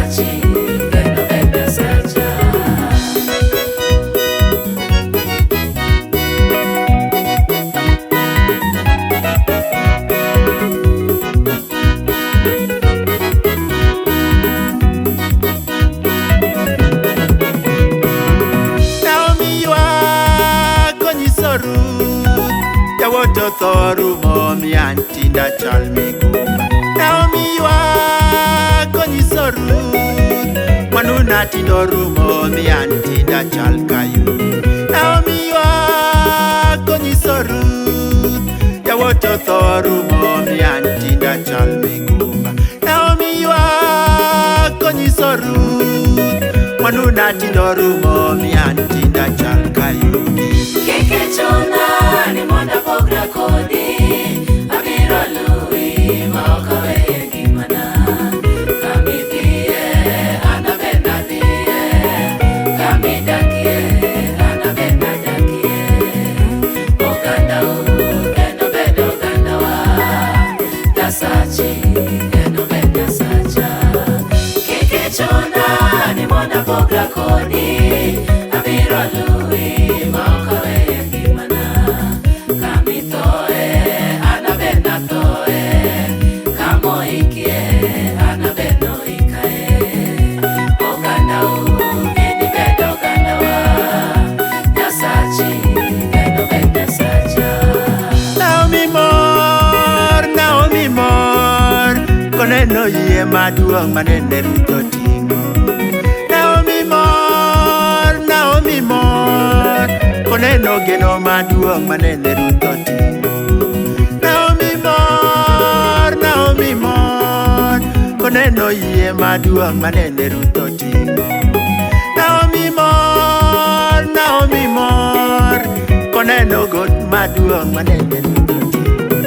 Nyasachi enobed Nyasacha. Naomi ywak onyiso Ruth, yawuot otho rumo mi an tinda chal migumba. Naomi ywak onyiso Ruth, mwanuna tindo rumo mi an tinda chal kayugi. Naomi ywak onyiso Ruth, yawuot otho rumo mi an tinda chal migumba. Naomi ywak onyiso Ruth, mwanuna tindo rumo mi an tinda chal kayugi. Kik ichuna ni mondo apogra kodi, abiro luwi ma ok aweyo ngimana. Kama idhiye, an abed nadhiye, kama idakie, an abed nadakie. Ogandau enobed ogandawa, Nyasachi enobed Nyasacha. Kik ichuna ni mondo apogra kodi, abiro luwi ma ok aweyo ngimana. Kama ithoe, an abed nathoe, kama oikie, an abed noikae. Ogandau inibed ogandawa, Nyasachi enobed Nyasacha. Naomi mor, Naomi mor, koneno yie maduong' manene Ruth oting'o. Naomi mor, Naomi mor, koneno geno maduong' manene Ruth oting'o. Naomi mor, Naomi mor, koneno yie maduong' manene Ruth oting'o. Naomi mor, Naomi mor, koneno got maduong' manene Ruth oting'o.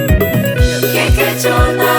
Kik ichuna